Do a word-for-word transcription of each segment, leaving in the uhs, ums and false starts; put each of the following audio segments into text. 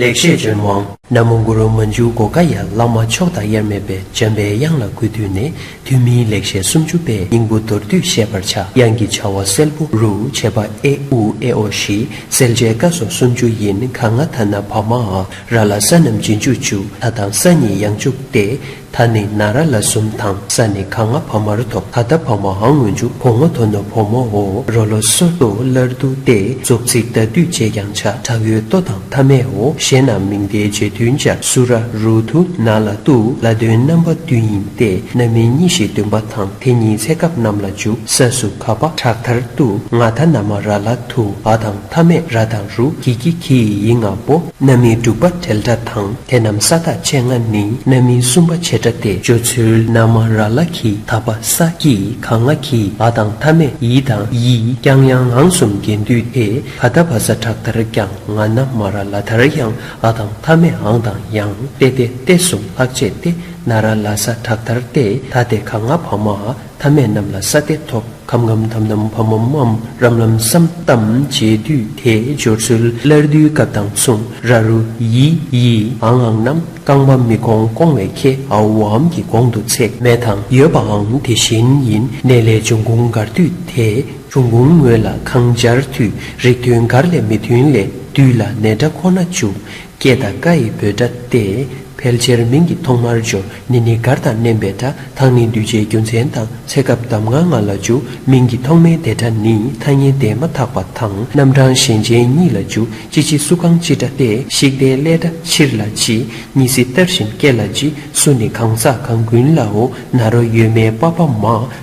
ལེགས་བཤད་ལྗོན་དབང་། ན་མོ་གུ་རུ་མཉྫུ་གྷོ་ཥ་ཡ། བླ་མ་མཆོག་དང་དབྱེར་མེད་པའི། འཇམ་པའི་དབྱངས་ལ་གུས་བཏུད་ནས། ཐོན་མིའི་ལེགས་བཤད་སུམ་ཅུ་པའི། སྙིང་པོ་མདོར་བསྡུས་བཤད་པར་བྱ། དབྱངས་ཀྱི་བྱ་བ་སྲད་བུ་རུ། བྱེད་པ་ཨེ་ཨུ་ཨེ་ཨོ་བཞི། གསལ་བྱེད་ཀ་སོགས་སུམ་ཅུ་ཡིན། ག་ང་ད་ན་བ་མ་འ། ར་ལ་ས་རྣམས་རྗེས་འཇུག་བཅུ། ད་དང་ས་གཉིས་ཡང་འཇུག་སྟེ། ད་ནི་ན་ར་ལ་གསུམ་དང་། ས་ནི་ག་ང་བ་མར་ཐོབ། ག་ད་བ་མ་འ་སྔོན་འཇུག་གོ་ངོ་དོ་ན་བོ་མོ་འོ། རོ་ལོ་སོ་ཏོ་སླར་བསྡུ་སྟེ། རྫོགས་ཚིག་ད་བསྡུས་བྱས་ཀྱང་བྱ། དྲག་ཡོད་ཏོ་དང་མཐའ་མེད་འོ། ཞེས་རྣམས་མིང་མཐའི་རྗེས་མཐུན་སྦྱར། སུ་ར་རུ་དུ་ན་ལ་ཏུ། ལ་དོན་རྣམ་པ་བསྡུས་ཡིན་ཏེ། རྣམ་དབྱེ་གཉིས་བཞི་བདུན་པ་དང་། དེ་གཉིས་ཚེ་སྐབས་རྣམས་ལ་འཇུག། ས་སུ་ག་བ་དྲག་མཐར་ཏུ། ང་ད་ན་མ་ར་ལ་དུ། འ་དང་མཐའ་མེད་ར་དང་རུ། གི་གི་གི་ཡི་ང་བོ། རྣམ་དབྱེ་དྲུག་པ་འབྲེལ་སྒྲ་དང་། དེ་རྣམས་ས་མཐའ་ཆེ་ལྔ་ནི། རྣམ་དབྱེ་གསུམ་པ་ཆེ་ཕྲ་སྟེ། སྦྱོར་ཚུལ་ན་མ་ར་ལ་གི། ད་བ་ས་ཀྱི། ག་ང་གི། འ་དང་མཐའ་མེད་འི་དང་ཡི། ཀྱང་ཡང་འང་གསུམ་རྒྱན་སྡུད་དེ། ག་ད་བ་ས་དྲག་མཐར་ཀྱང་། ང་ན་མ་ར་ལ་མཐར་ཡང་། འ་དང་མཐའ་མེད་འང་དང་ཡང་། ཏེ་ཏེ་ཏེ་གསུམ་ལྷག་བཅས་ཏེ། ན་ར་ལ་ས་དྲག་མཐར་ཏེ། ད་དེ་ག་ང་བ་མ་འ། མཐའ་མེད་རྣམས་ལ་ས་ཏེ་ཐོབ། ཁམ་ཁམ་དམ་དམ་བ་མ་མམ། རམ་ལམ་སམ་ཏམ་རྗེས་བསྡུས་དེ། སྦྱོར་ཚུལ་སླར་བསྡུའི་སྐབས་དང་མཚུངས། ར་རུ་ཡི་ཡི། འང་འང་རྣམས་རྐང་པ་མི་གོང་སྐོང་བའི་ཁྱེ། འ་འུ་འམ་གྱི་གོང་དུ་ཚེག་མེ་དང་ཡོད་པའང་དེ་བཞིན་ཡིན། ནས་ལས་འབྱུང་ཁུངས་འགར་བསྡུས་དེ། འབྱུང་ཁུངས་ངོས་ལ་གང་སྦྱར་འདུས། རིགས་མཐུན་འགར་ལས་མི་མཐུན་ལས། བསྡུས་ལ་ནས་སྒྲ་ཁོ་ན་འཇུག། ཀྱེ་དང་ཀ་ཡི་འབོད་སྒྲ་སྟེ། ཕལ་ཆེར་མིང་གི་ཐོག་མར་སྦྱོར། ནི་ནི་གར་དང་བརྣན་པའི་སྒྲ། དང་ནི་འདུས་བྱས་རྒྱུ་མཚན་དང་། ཚེ་སྐབས་གདམས་ངག་ལྔ་ལ་འཇུག། མིང་གི་ཐོག་མའི་འདས་སྒྲ་ནི། ཐ་སྙད་འདས་མ་ཐག་པ་དང་། རྣམ་གྲངས་གཞན་ཅན་གཉིས་ལ་འཇུག། ཅི་ཅི་སུ་གང་ཅི་སྒྲ་སྟེ། ཤིག་ཏའི་སླད་སྒྲ་ཕྱིར་ལ་ཇི། གཉིས་སི་ལྟར་བཞིན་སྐད་ལ་ཇི། སུ་ནི་གང་ཟག་གང་ཀུན་ལའོ། ན་རོ་ཡོད་མེད་པ་བ་མ།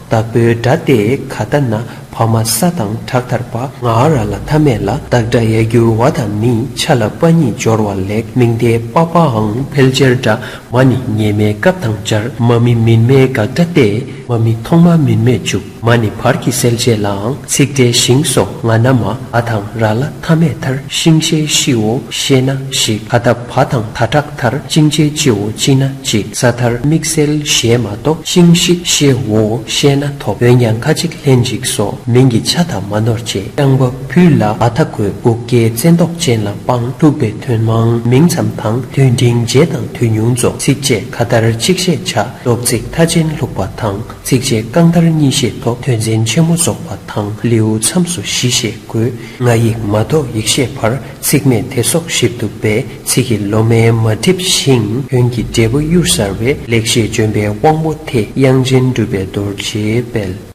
བདག་པོའི་སྒྲ་སྟེ། ག་ད་ན། བ་མ་ས་དང་དྲག་མཐར་བ། ང་ར་ལ་མཐའ་མེད་ལ། བདག་སྒྲ་ཡ་གྱུར་བ་དང་ནི། ཆ་ལ་པ་གཉིས་སྦྱོར་བ་ལེགས། མིང་མཐའི་པ་བའང་ཕལ་ཆེར་འདྲ། མ་ནི་ངེས་མེད་སྐབས་དང་སྦྱར། མ་མི་མིན་མེད་དགག་སྒྲ་སྟེ། མ་མི་ཐོག་མ་མིན་མེད་འཇུག། མ་ནི་བར་གྱི་གསལ་བྱེད་ལའང་། ཚིག་འབྲེལ་ཞིང་སོགས་ང་ན་མ། འ་དང་ར་ལ་མཐའ་མེད་མཐར། ཤིང་ཤེས་ཤིའོ་ཤེ་ན་ཤིག། ག་ད་བ་དང་ད་དྲག་མཐར། ཅིང་ཅེ་ཅིའོ་ཅི་ན་ཅིག། ས་མཐར་དམིགས་བསལ་ཞེས་མ་གཏོགས། ཤིང་ཤི་ཤེའོ་ཤེ་ན་ཐོབ། འོན་ཀྱང་ཁ་ཅིག་ལྷན་ཅིག་སོགས། མིང་གི་ཆ་དང་མ་ནོར་བྱེད། རྐྱང་པ་ཕུ་ལ་འ་མཐའ་དགོད། འགུགས་སྐྱེལ་བཙན་ཏོག་ཅན་ལ་སྤང་། འཁྲུག་པའི་དོན་མང་མིང་མཚམས་དང་། དོན་འབྲིང་རྗེས་དང་དོན་ཉུང་རྫོགས། ཚིགས་བཅད་ག་མཐར་གཅིག་ཤད་བྱ། ལྡོག་ཚིག་མཐའ་ཅན་ལྷུག་པ་དང་། ཚིགས་བཅད་རྐང་མཐར་གཉིས་ཤད་ཐོབ། དོན་ཚན་ཆེན་མོ་རྫོགས་པ་དང་། ལེའུ་མཚམས་སུ་བཞི་ཤད་དགོས། ང་ཡིག་མ་གཏོགས་ཡིག་ཤད་བར། ཚེག་མེད་དེ་སོགས་ཞིབ་ཏུ་འབད། ཚིག་གི་ལོ་མའི་མ་བསྒྲིབས་ཤིང་། དོན་གྱི་འབྲས་བུ་གཡུར་གསར་བའི། ལེགས་བཤད་ལྗོན་པའི་དབང་པོ་དེ། དབྱངས་ཅན་གྲུབ་པའི་རྡོ་རྗེའི་དཔལ།